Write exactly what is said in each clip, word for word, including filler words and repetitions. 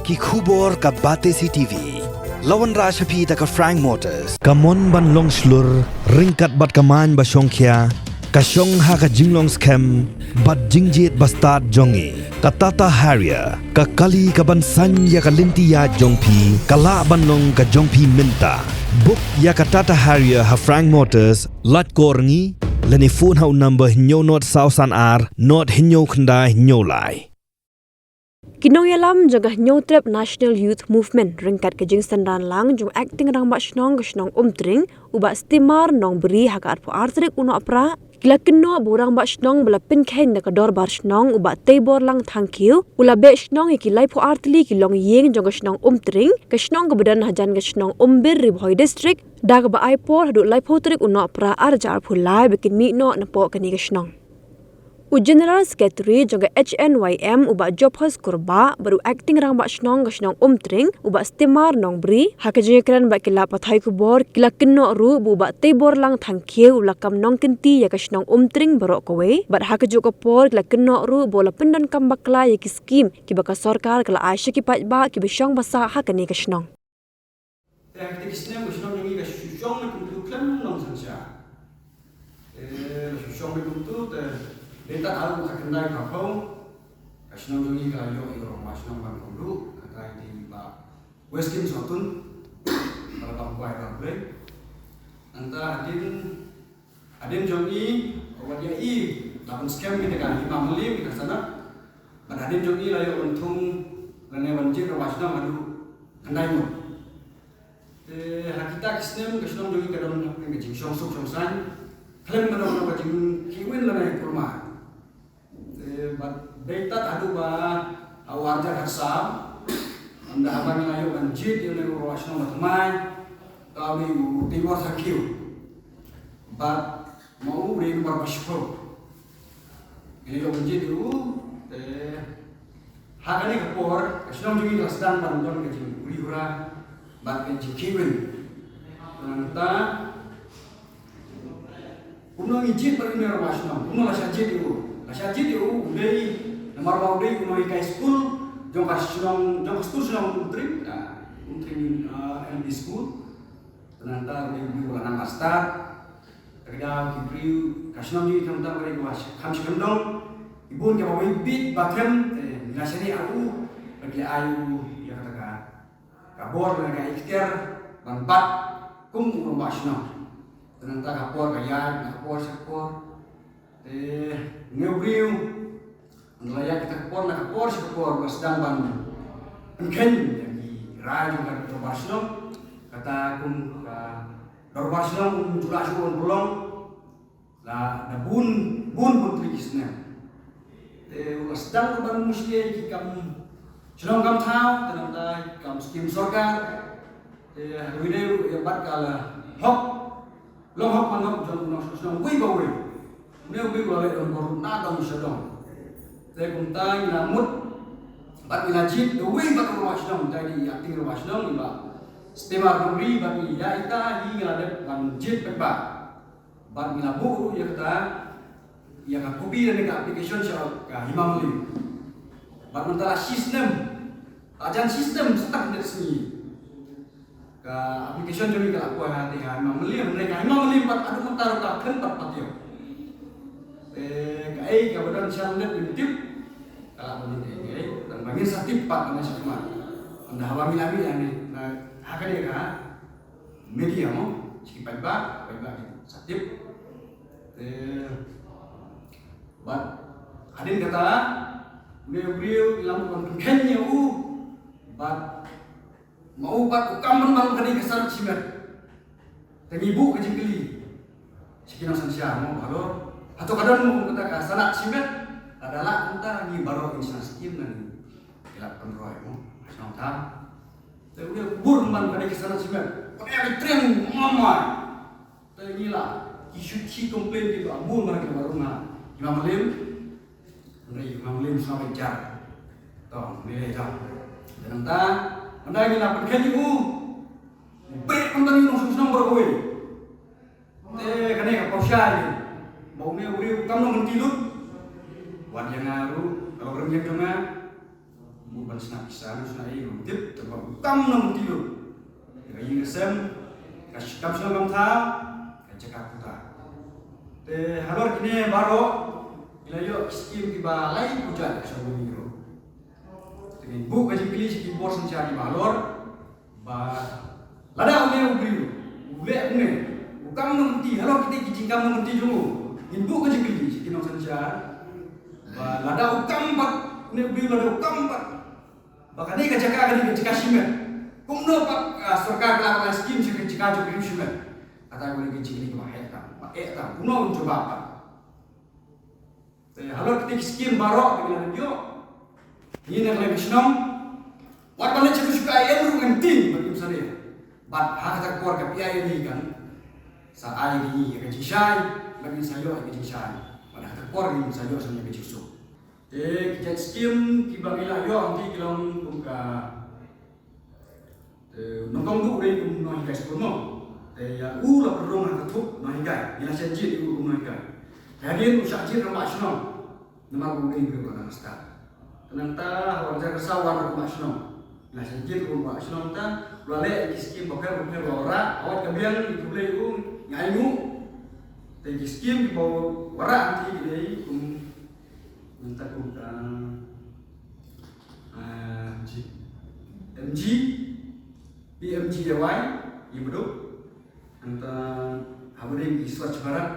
Ki khubor ka Batesi T V. La wanrah sha phi da ka Frank Motors. Ka mon ban long shlur, ryngkat bad ka main ba shongkhia, ka shong ha ka jinglong skhem bad jingjied ba stad jong ngi. Ka Tata Harrier, ka kali ka ban saiñ ïa ka lynti ïaid jong phi, ka lah ban long ka jong phi mynta. Book ïa ka Tata Harrier ha Frank Motors, lait call ngi, lane phone ha u number hynñiew nod saw san ar, nod hynñiew khyndai hynñiew lai. Ki nongïalam jong ka Hynñiewtrep National Youth Movement ryngkat ka jingsynran lang jong Acting Rangbah Shnong ka shnong Umtring, u Bah Stimar Nongbri, ha ka arphew ar tarik u Nohprah, ki la kynnoh ba u Rangbah Shnong ba la pynkheiñ na ka Dorbar Shnong, u Bah Teibor Langthangkhiew, u la beh shnong ïa ki laiphew ar tylli ki longïing jong ka shnong Umtring, ka shnong kaba don hajan ka shnong Umbir, Ri Bhoi District, da kaba ai por haduh laiphew tarik u Nohprah ar hajar arphew lai ba kin mih noh napoh kane ka shnong. U General Secretary jong ka H N Y M, u Bah Jophos Kurbah, bad u Acting Rangbah Shnong ka shnong Umtring, u Bah Stimar Nongbri, ha ka jingïakren bad ki lad pathai khubor, ki la kynnoh ruh ba u Bah Teibor Langthangkhiew u la kam nongkynti ïa ka shnong Umtring baroh kawei, bad ha kajuh ka por ki la kynnoh ruh ba u la pyndonkam bakla ïa ki skim kiba ka sorkar ka la ai sha ki paidbah kiba shong ba sah ha kane ka shnong. Te ha kito ki snem ka shnong jong ngi ka shu shong beit kumtu khlem nongsynshar. Te la shu shong beit kumtu te dei tad ha u khyndai khyndai ka shnong jong ngi ka la ïoh ïa u rangbah shnong ban kum ruh, kata ka dei Bah Westkin Sohtun, ba la bam kwai Bah Blei. Nangta hadien Hadien jong i, wat ïa i, la pynskhem kita ka hima mylliem, kita ka sanad. Bad hadien jong i la ïoh ban thung lane ban jied rangbah shnong haduh khyndai ngut. Te ha kita ki snem ka shnong jong i ka don ka jingshongsuk shongsaiñ. Khlem ka don ka jingkhih win lane kulmar. Te bad dei tad haduh ba ha u ar hajar khatsaw, ynda haba ngi la ïoh ban jied ïa une u rangbah shnong ba thymmai, ka dei u Teibor Thangkhiew. Bad ma u dei u nombar ba shiphew. Ngi la ïoh ban jied ïa u, te ha kane ka por ka shnong jong ngi ka la sdang ban don ka jinguri hura bad ka jingkhih win. Nangta kumno ngi jied bad une u rangbah shnong, kumno la shah jied ïa u. La shah jied ïa u, u dei namar ba u dei u nonghikai skul jong ka shnong, jong ka skul shnong Umtring, ah, Umtring, ah, L P School. Te nangta u dei u briew u la nang la stad. Te ka daw ki briew ka shnong jong ngi khamtam ka dei kaba kham shi khamdong. Ki bun kiba wei bit ba khlem, te ngi la shaniah ha u, bad ki la ai u ïa kata ka ka bor lane ka iktiar ban bat kum u rangbah shnong. Te nangta ka por ka ïaid na ka por sha ka por. Te une u briew, ynda la ïaid kata ka por na ka por sha ka por, u la sdang ban pynkheiñ ïa ki rai jong ka dorbar shnong. Kata kum ka dorbar shnong um ju lah shuh ban pynlong. La da bun, bun, bun tylli ki snem. Te u la sdang ruh ban mushlia ïa ki kam shnong kam thaw, te nangta ki kam skim sorkar. Te ha kawei de ruh ïa bat ka la hok, long hok man hok jong u nongshnong shnong uwei pa uwei. Une uwei u la leh don bor ruh na dong sha dong. Te kumta ngi la mut bad ngi la jied da uwei bad u rangbah shnong, te i acting rangbah shnong i Bah Stimar Nongbri, bad ngi ïa ita hi ngi la dep ban jied paidbah. Bad ngi la buh ruh ïa kata, ïa ka kopi lane ka application sha ka hima mylliem. Bad mynta la shi snem, la jan shi snem, saw khyndai sngi. Ka application jong ngi ka la poi ha, te ha hima mylliem, hynrei ka hima mylliem pat haduh mynta ruh ka khlem pat pat ïoh. Te kaei kaba don sha lyndet ngim tip, ka la ban ïoh kaei kaei, tang ba ngin sa tip pat lane shakhmat. Ynda haba ngi la mih hangne, na ha kane ka media mo, sha ki paidbah, paidbah ki sa tip. Te bad hadien kata, une u briew ngi la mut ban pynkheiñ ïa u, bad ma u pat u kam ban ban ka dei ka sanad shimet. Te ngi buh ka jingkylli sha ki nongsynshar mo, ba halor, hato ka don mo kata ka sanad shimet? Lada lah kumta ngi baroh ngin shna skim, ngi la pynroi mo ha shnong tam. Te u ïa u bun man ka dei ka sanad shimet. Ka dei ka treng mamai. Te ngi la, ki shu, ki complain ki ba bun man ki ba rung ha hima mylliem. Hynrei hima mylliem sngewbha jar. To, ngi leh jar. Te nangta, mynta ngi la pynkheiñ ïa u. Beh mynta ngi nongshong shnong baroh kawei. Te kane ka pawshai ba une u briew kam nongkynti lut. Wat ïa nga ruh, ka long ryngkat jong nga. Mut ban sngap pisa, sngap ïa u tip, te ba u kam nongmynti ruh. Ka ïing ka sem, ka kam shnong kam thaw, ka jaka puta. Te halor kine baroh, ngi la ïoh ki skim kiba lai pujat ka shnong ngi ruh. Te ngin buh ka jingkylli sha ki bor synshar kiba halor, ba lada une u briew u leh une u kam nongmynti halor kite ki jingkam nongmynti jong u, ngin buh ka jingkylli sha ki nongsynshar ba lada u kam pat une u briew, lada u kam pat ba kane ka jaka, kane ka jaka shimet, kumno pat ka sorkar ka la ai skim sha ka jaka jong ka shimet? Kata ka dei ka jingkylli kaba heh tam, ba heh tam, kumno un jubab pat? Te halor kite ki skim baroh ba ngi la ïoh, ngi na ka liang ka shnong, wat ban leit sha ka shuka ïa ruh ngan tieng bad kim sani. Bad ha kata ka por ka P I L E kan sa ai ïa ngi ïa ka jingshai, bad ngin sa ïoh ïa ka jingshai. Bad ha kata ka por ngin sa ïoh sa ïa ka jingsuk. Te ki jait skim kiba ngi la ïoh hangtei ki long kum ka Te u nongkong duh u dei kum u nonghikai skul mo. Te ïa u la pynrung ha ka thup nonghikai. Ngi la shah jied ïa u kum nonghikai. Te hadien u shah jied rangbah shnong. Namar u dei u dei u nonghikai. Te nangta ha u ar hajar khatsaw u wan rangbah shnong. Ngi la shah jied kum rangbah shnong, te u la leh ki skim bapher bapher, u la wanrah, u wad ka biang, u khublei u, ngi ainguh. Te ki skim kiba u wanrah hangtei ki dei kum, nangta kum ka Ah, G-, M G, P M G A Y, ïa madu. Nangta ha bneng ki Swachh Bharat,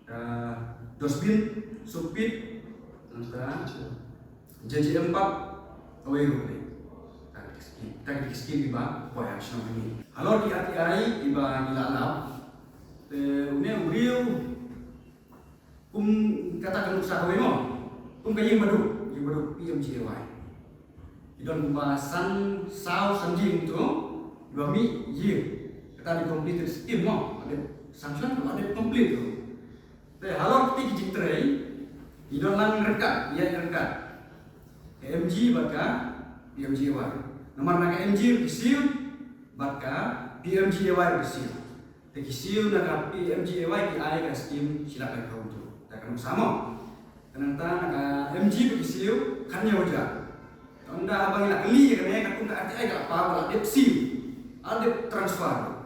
ah, dustbin, soak pit, nangta J J M pap, kawei ruh ni. Ta ki skim, ta ki skim kiba poi ha shnong ngi. Halor ki R T I kiba ngi la lap, te une u briew, kum kata ka nuksa kawei mo. Kum ka ïing madu, ïing madu P M G A Y. Ki don kumba san, saw, san jing tu, ba mih ïing. Kata dei completed scheme mo. Ada sanction, ada complete tu. Te halor kiti ki jingtrei, ki don lang ryngkat, ïa ryngkat. Ka M G bad ka P M G A Y. Namar na ka M G ki siew, bad ka P M G A Y ki siew. Te ki siew na ka P M G A Y ki ai ka skim shi lak lai phew hynriew. Te ka nuksa mo. Te nangta na ka M G ba ki siew khathynñiew hajar. Te ynda haba ngi la kylli ïa kane, katkum ka R T I ka la paw ba la dep siew. La dep transfer.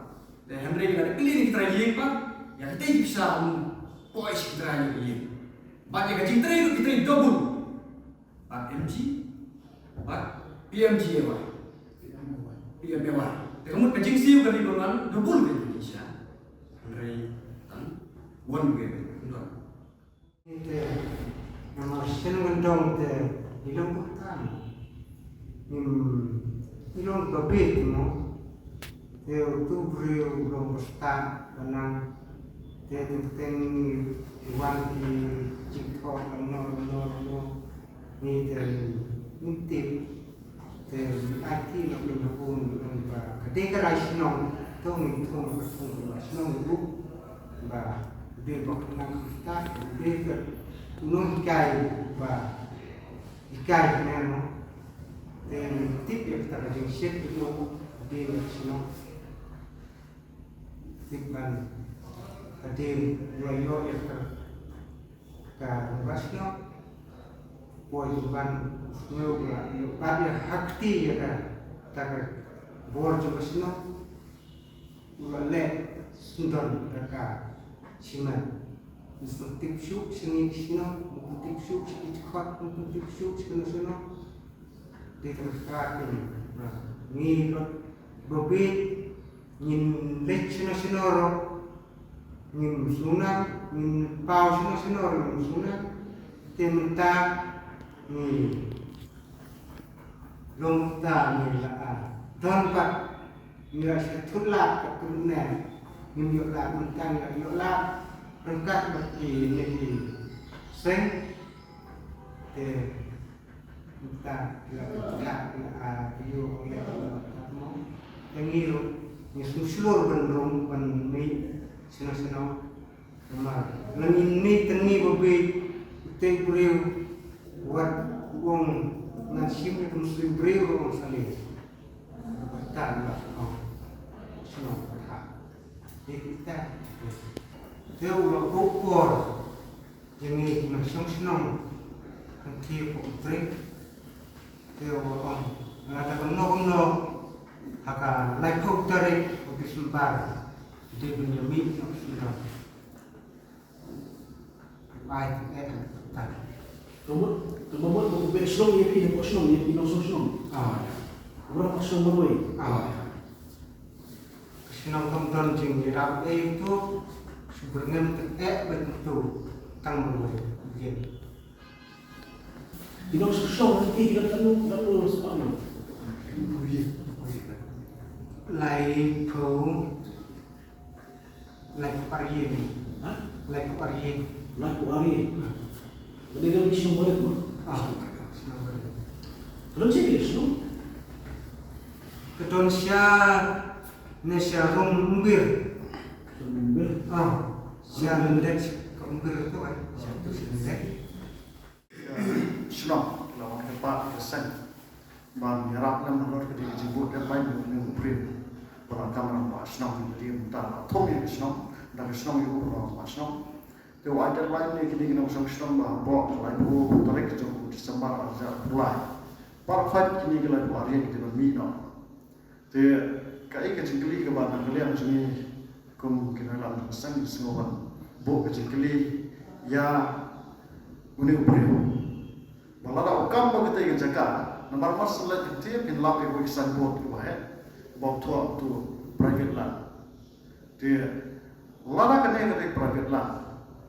Te hynrei ngi la dep kylli na ki trai ïing pat, ïa kitei ki pisa ym poi sha ki trai ïing. Bad ïa ka jingtrei ruh ki trei double. Bad M G, bad P M G A Y. P M A Y. Te ka mut ka jingsiew ka dei ban wan double ka jingshisha. Hynrei tang one way. Te namar shen ban dong te i long ba tam. Hmm, i long ba bit mo. Te utu u briew u long ba stad ba nang. Te teng teng i wan ki jingthoh lano lano lano. Ngi te ngi tip, te ngi aiti na pyn na un, un ba ka dei ka rai shnong, to ngi thung ka thung ba shnong u ba dei ba ka nang kita, dei ka u nonghikai ba hikai ne no. Te ngi tip ïa kata ka jingshit u dei ka shnong. Tip ban ka dei u la ïoh ïa ka Ka ba shnong. Poi u ban shnong la ïoh bad ïa ha kti ïa ka ta ka bor jong ka shnong. U la leh sngewdon da ka shimet. Ngi sngewtip shuh sha ngi ki shnong, ngi sngewtip shuh sha ki dkhot, ngi sngewtip shuh sha kano shnong. Te ka ka ngi ba bit Ngin leit shano shano ruh, ngin sngewna, ngin paw shano shano ruh ngin sngewna. Te mynta ngi long mynta ngi la, ah, don pat, ngi la shu thut lad pat kumne. Ngim ïoh lad mynta, ngi la ïoh lad ryngkat bad kine ki seng. Te Mynta ki la pynthah ki la, ah, ki ïoh ki la pynthah mo. Te ngi ruh ngi sngewshlur ban rung ban mih shano shano. Namar lada ngim mih te ngi ba bit, te briew wat ong ngan shim ïa ka mynsiem briew ruh ong shalei. Ba ta la ong shano pynthah. Te kita te u la buh por. Ïa ngi ki nongshong shnong, kan khie hapoh U Tring. Te u ong, lada kumno kumno, ha ka laiphew tarik u December, dei ban ïa mih noh sha Shillong. Ai, eh, eh. Ka mut, ka mut ba u beh shnong ïa phi, ïa phi shnong, ïa phi nongshong shnong. Ah. U rangbah shnong marwei. Ah. Ka shnong kam don jingïarap ei to, shu byrngem te eh bad to, tang marwei. Ïa. Ki nongshong shnong, ki, ki don katno, katno spah nong? Laiphew, laiphew ar ïing. Ha? Laiphew ar ïing. Laiphew ar ïing. Ka dei ka shnong barit mo? Ah, shnong barit. Ka don shi shnong? Ka don sha, ne sha Rumbir. Rumbir. Ah, sha Lyndet ka Rumbir tu, eh. Sha tu Lyndet. Shnong, la wan ka pa ka seng. Ban ïarap lem halor ka dei ka jingbud dep bai mynne u briew. Ba la kam rangbah shnong, ka dei mynta la thung ïa ka shnong, da ka shnong ïa u rangbah shnong. Te u ai deadline ïa kine ki nongshong shnong ba hapoh ka laiphew tarik jong u December ar hajar arphew lai. Pat pat kine ki laiphew ar ïing ki dei ban mih noh. Te kaei ka jingkylli kaba na ka liang jong ngi kum ki nongïalam jong ka seng, ngi sngewbha ban buh ka jingkylli ïa une u briew. Ba lada u kam bad katei ka jaka, namar mar shu leit ka tiar, kin lap ïa kawei ka signboard kaba heh, ba u thoh uto private land. Te lada kane ka dei private land,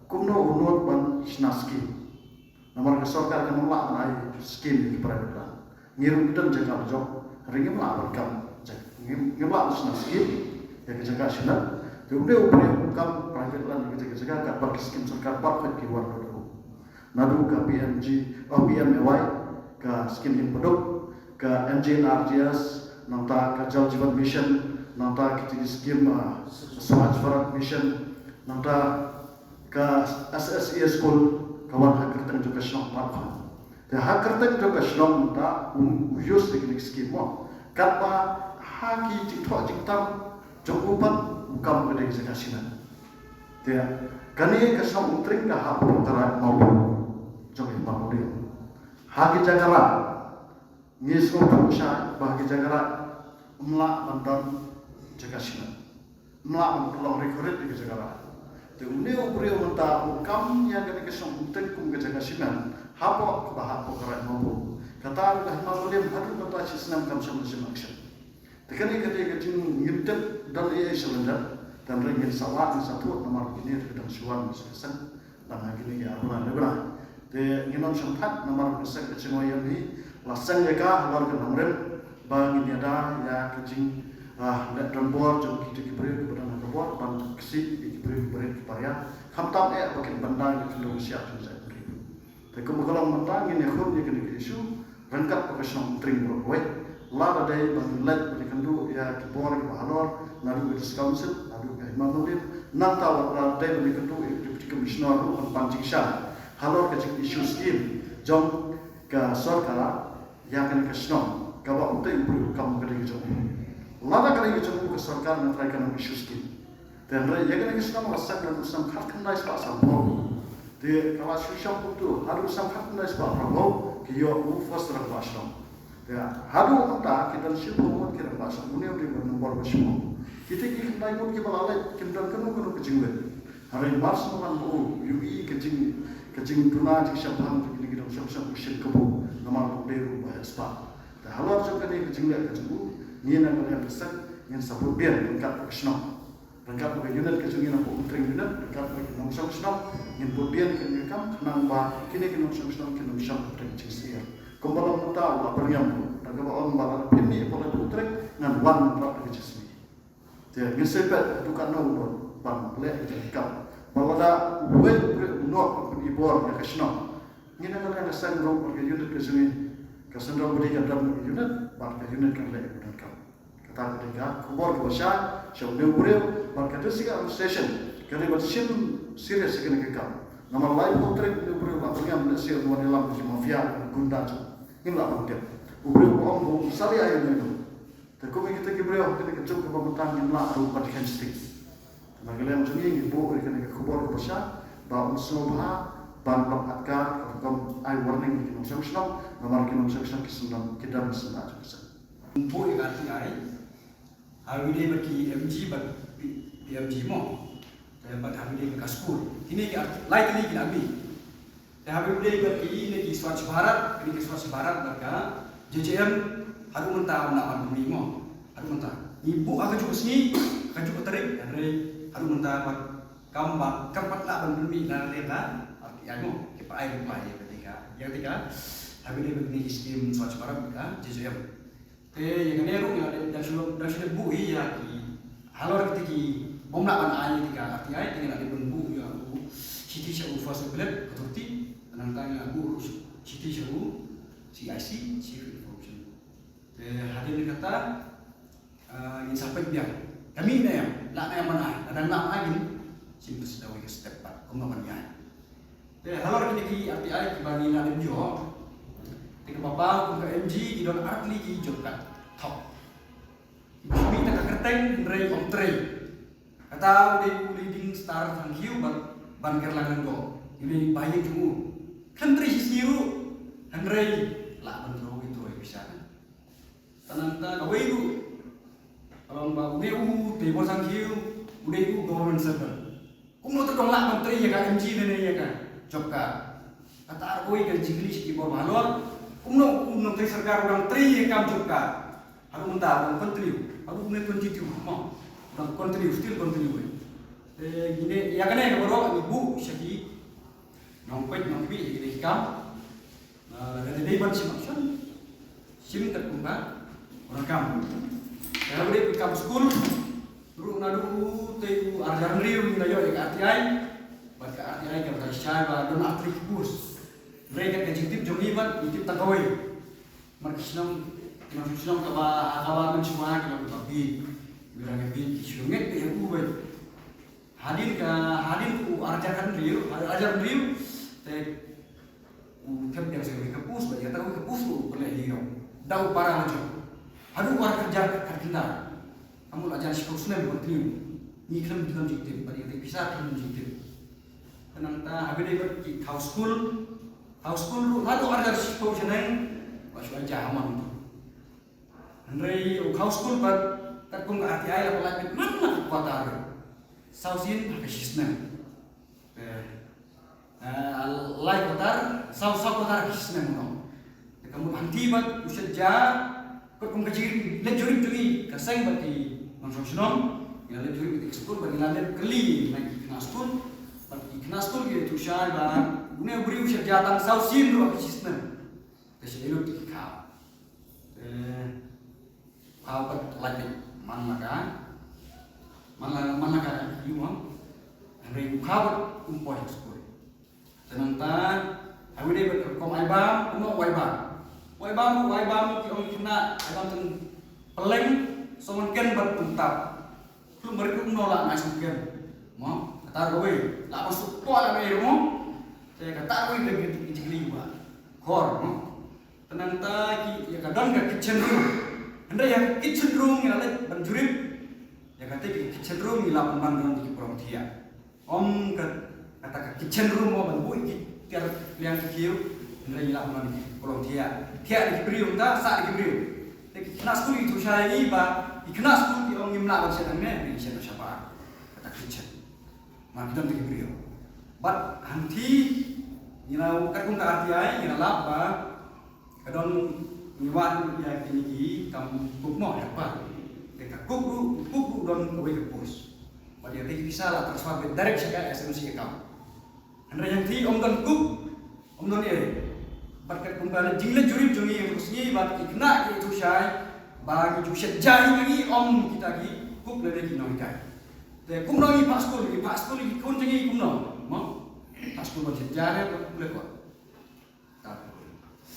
kumno u nud ban shna skim? Namar ka sorkar kam lah ban ai skim ïa ki private land. Ngi ruh ngi don jaka ba jong, hynrei ngim lah ban kam jaka, ngim, ngim lah ban shna skim ïa ka jaka shimet. Te u dei u briew u kam private land ïa ka jaka, jaka katba ki skim sorkar baroh ki wan lut ruh. Naduh ka P M G, oh, P M A Y, ka skim Impaduk, ka M G N R G S, nangta ka Jal Jeevan Mission, nangta kita ki skim, ah, Swachh Bharat Mission, nangta ka S S E A School, ka wan ha kyrteng jong ka shnong pat pat. Te ha kyrteng jong ka shnong mynta u, u use ïa kine ki skim mo. Katba ha ki jingthoh jingtam jong u pat u kam ka dei ka jaka shimet. Te kane ka shnong Umtring ka hap ha ka Raid Mawbru jong i Mawbru. Ha ki jaka raid ngi sngewthuh shai ba ha ki jaka raid ym lah ban don jaka shimet. Ym lah ban pynlong recorded ïa ki jaka raid. Te une u briew mynta u kam ïa kane ka shnong Umtring kum ka jaka shimet hapoh kaba hap ha ka Raid Mawbru. Kata ruh ka Hima Mylliem haduh mynta shi snem kam shym la shim action. Te kane ka dei ka jing, ngim tip don ei ei sha lyndet. Te hynrei ngin sa wad ngin sa thut namar kine te ka dang shu wan sha ka seng. Dang ha kine ki ar bnai lai bnai. Te ngin ym shym thait namar ka seng ka jingoi ïa hi. La seng ïa ka halor ka nongrim ba ngin ïada ïa ka jing, ah, leh donbor jong kito ki briew kiba don ha ka bor ban ksih ïa ki briew kiba rit kiba ria. Khamtam eh ba kin bynda ïa ka khyndew ka shiah jong ka jaitbynriew. Te kumba ka long mynta ngin ïakhun ïa kane ka issue ryngkat bad ka shnong Umtring baroh kawei. Lada dei ba ngin leit ban ïakynduh ïa ki bor kiba halor naduh ka District Council, naduh ka Hima Mylliem, nangta wat lada dei ban ïakynduh ïa ka Deputy Commissioner ruh ban pan jingshai halor ka jing issue skim jong ka sorkar ïa kane ka shnong kaba utei u briew u kam ka dei ka jong u. Lada ka dei ka jong u ka sorkar ngan trai kan issue skim. Te hynrei ïa kane ka shnong la seng naduh u snem khatkhyndai spah sanphew. Te ka la shu shong kumto haduh u snem khatkhyndai spah phraphew ki ïoh u first rangbah shnong. Te haduh mynta ki don shiphew ngut ki rangbah shnong, une u dei ba nombor ba shiphew. Kita ki khyndai ngut kiba la leit kim don kano kano ka jingwit. Hynrei mar shu wan ba u ïohi ka jing, ka jingduna jingshemphang jong kine ki nongshong shnong u shim kabu namar ba u dei ruh ba heh spah. Te halor jong kane ka jingleh ka jong u, ngi na ka liang ka seng ngin sa bud biang ryngkat bad ka shnong. Ryngkat bad ka unit ka jong ngi na ka Umtring unit, ryngkat bad ki nongshong shnong, ngin bud biang ïa kane ka kam khnang ba kine ki nongshong shnong kin ym shong ha ka jingsyier. Kumba long mynta u la byrngem ruh da kaba ong ba lada phin mih hapoh laiphew tarik ngan wan ngan rah da ka jingsmih. Te ngin sa peit haduh katno u nud ban leh ïa kane ka kam. Ba lada uwei u briew u nud ban pyni bor ïa ka shnong, ngi na ka liang ka seng ruh bad ka unit ka jong ngi, ka Central Body ka don ka unit bad ka unit kan leh ïa kane ka kam. Kata ka dei ka khubor kaba shai sha une u briew bad ka District Administration ka dei ban shim serious ïa kane ka kam. Namar laiphew tarik une u briew u la byrngem lehse un wan ïalam bad ki mafia, ki gunda jong u. Ngim lah ban tip. U briew u ong ba u salia ïano ïano. Te kum ïa kita ki briew ha kane ka juk kaba mynta ngim lah ruh ban kheiñ sting. Te na ka liang jong ngi ngi buh ïa kane ka khubor kaba shai ba un sngewbha ban lap atkar, ka rukom ai warning ïa ki nongshong shnong. Namar ki nongshong shnong ki sngewdom, ki dang sngewdom sngewdom. Poi ka R T I. Haba ïadei bad ki M G bad P-, P M G mo. Te bad haba ïadei bad ka skul. Kine ki ar-, lai tylli ki la mih. Te haba ïadei bad kine ki Swachh Bharat, kine ki Swachh Bharat bad ka J J M, haduh mynta ym lah ban pynmih mo. Haduh mynta. Ngi buh ha kajuh ka sngi, kajuh ka tarik, hynrei haduh mynta pat kam ba, kam pat lah ban pynmih na ka R T I mo. Ki pa ai reply ïa kata ka, ïa kata ka. Haba ïadei bad kine ki skim Swachh Bharat ka J J M. Te ïa kane ruh ngi la dep, dang shu, dang shu dep buh hi ïa ki, halor kiti ki bym lah ban ai ïa ka R T I, te ngi la dep ban buh ïa u shithi sha u First Appellate Authority, nangta ngi la buh ruh shithi sha u C I C, Chief Information. Te hadien kata, ah, ngin sa peit biang. Ka mih ne em, lah ne em ban ai, lada lah ban ai ngin shim pyrshah da kawei ka step pat, kumno ban ïaid. Te halor kine ki R T I kiba ngi la dep ïoh, te kaba paw kum ka M G ki don artylli ki job card. Thok. Mih tang ka kyrteng hynrei ym trei. Kata u dei u leading star Thangkhiew bad Ban Kyrlang Lyngdoh. U dei ba ïeng jong u. Khlem trei shisngi ruh. Hynrei lah ban trei, trei pisa. Te nangta kawei ruh, ka long ba u dei u Teibor Thangkhiew, u dei u government servant. Kumno te dang lah ban trei ïa ka M G lane ïa ka job card. Kata ar kawei ka jingkylli sha ki bor ba halor. Kumno u nongtrei sorkar u dang trei ïa ka job card. Haduh mynta u dang continue. Haduh mynta twenty-two mo. U dang continue, still continue. Te kine, ïa kane ka baroh ngi buh sha ki nongpeit nongpeit ïa kine ki kam. Ah, lada dei ban shim action, shim katkum ka, ka kam. Lada dei ka kam skul ruh, naduh u, te u arhajar hynriew ngi la ïoh ïa ka R T I. Bad ka R T I ka batai shai ba don artylli ki post. Hynrei kat ka jingtip jong ngi bad ngi tip tang kawei. Namar ki shnong, ki nongshong shnong kaba, kaba mynshuwa ki long kiba bieit. Ki rang bieit, ki shu ngeit ïa u beit. Hadien ka, hadien u arhajar hynriew, arhajar hynriew, te u thep biang sa kawei ka post, bad ïa kata kawei ka post u pynleh hero. Da u para la jong. Haduh u arhajar khatkhyndai. Ka mut la jan shiphew snem continue. Ngi khlem don jingtip, bad ïa kata pisa khlem don jingtip. Te nangta haba dei bad ki thaw skul, thaw skul ruh naduh arhajar shiphew shaneng, ba shu ai ja ha mon. Hynrei u thaw skul pat, katkum ka R T I la pynlait beit man la ka quarter. Saw sien ha ka shi snem. Te, eh, lai quarter, saw, saw quarter ha ka shi snem no. Te ka mut hangtei pat u shet ja, katkum ka jingim leit jurip jong ngi, ka seng bad ki nongshong shnong, ngi la leit jurip ïa ka skul, bad ngi la leit kylli na ki khynnah skul, bad ki khynnah skul ki ïathuh shai ba une u briew u shet ja tang saw sien ruh ha ka shi snem. Te shu ïa lut ki khaw. Te khaw pat lait beit man la ka, man la, man la ka ïoh mo. Hynrei u khaw pat um poi ha skul. Te nangta haba dei bad ka rukom ai bam, kumno u ai bam. U ai bam, u ai bam ki ong ki khynnah, ai bam tang pylleng, sohmynken bad kumtap. Khlem rit ruh kumno lah nai sohmynken. Mo, kata kawei, lah ban suk poi la mei ruh mo. Te kata kawei ka jingkylli ba khor mo. Te nangta ki, ïa ka don ka kitchen room. Hynrei ïa ka kitchen room ngi la leit ban jurip. Ïa kata ka kitchen room ngi lah ban don ki pulong thiah. Ym ka, kata ka kitchen room mo ban buh ki tiar liang ki kiew. Hynrei ngi lah ban don ki pulong thiah. Thiah da ki briew, nda sah da ki briew. Te ki khynnah skul ki ïathuh shai ïa ngi ba ki khynnah skul ki ong ngim lah ban shet hangne, ngi shet shabar. Kata ka kitchen. Namar ki don tang ki briew. Bad hangtei ngi la, katkum ka R T I ngi la lap ba ka don, ngi wad ïa kine ki kam cook mo, helper. Te ka cook ruh, cook ruh don kawei ka post. Bad ïa kata ki pisa la transfer beit direct sha ka S M C account. Hynrei hangtei ym don cook, ym don ei. Bad katkum ka jingleit jurip jong ngi ha ka sngi bad ki khynnah ki ïathuh shai ba ngi ju shet ja hi ma ngi, ym kita ki cook lane ki nonghikai. Te kumno ngi phah skul, ngi phah skul ïa ki khun jong ngi kumno? Mo? Phah skul ban shet ja ne ban pule kot.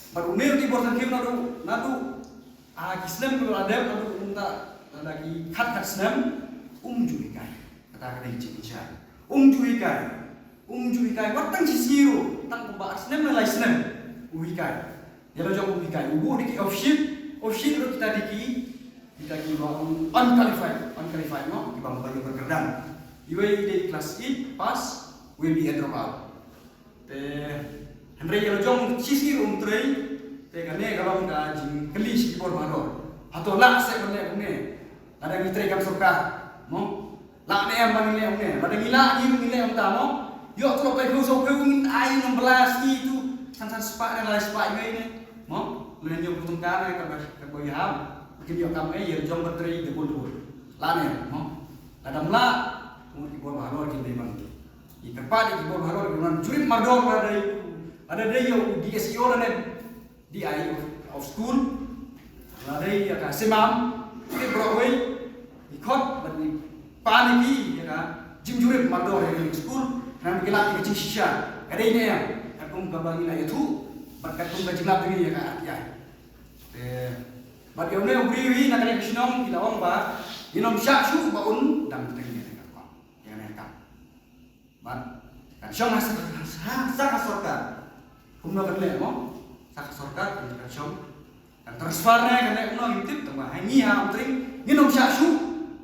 Bad une u Teibor Thangkhiew naduh, naduh, ah, ki snem ki la dep, naduh mynta, lada ki khat khat snem, um ju hikai. Kata ka dei jinghikai. Um ju hikai. Um ju hikai. Wat tang shi sngi ruh, tang kumba ar snem ne lai snem. U hikai. Ïa la jong u hikai. U buh da ki off shift, off shift ruh kita dei ki, kita kiba unqualified, unqualified mo, kiba ym pat ïoh kyrdan. Iwei dei class eight pass, uwei B A dropout. Te hynrei ïa la jong shi sngi ruh um trei, Te kane ka long ka jingkylli sha ki bor bahalor. Hato lah seh ban leh kumne? Lada ngi trei kam sorkar, mo? Lah ne em ban ngi leh kumne? Lada ngi lah, ngi ngi leh kumta, mo? Ïoh tulop laiphew sawphew ngin ai nang blas ngi tu. San san spah ne lai spah ngi ne, mo? Lada ngi ïoh putong ka ne ka ba ka ba ïaham. Kin ïoh kam ne ïa jong ba trei de bun de bun. Lah ne em, mo? Lada mlah, mo, ki bor bahalor kin dei ban ngi. Ïa kyrpad ïa ki bor bahalor ki ban jurip mardor lada dei, lada dei ïa u D S E O lane D I of, of school. Lada dei ïa ka semam, ki bro wei, i khot bad i pan ïa ki ïa ka jingim jurip mardor ïa ki school. Khnang ki lap ïa ka jingshisha. Ka dei ne em, katkum kaba ngi la ïathuh bad katkum ka jinglap jong ngi ïa ka R T I. Te bad ïa une u briew hi na kane ka shnong ki la ong ba ngin ym shah shuh ba un dang teng ïa kane ka kam. Bad kan shong ha sa, ha sa ka sorkar. Kumno kan leh mo? Sa ka sorkar kan shong. Kan transfer ne kan leh kumno ngim tip, tang ba ha ngi ha Umtring ngin ym shah shuh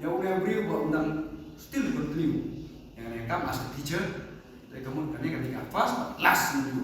ïa une u briew ba un dang still continue ïa kane ka kam as a teacher. Te ka mut kane kan dei ka first bad last interview.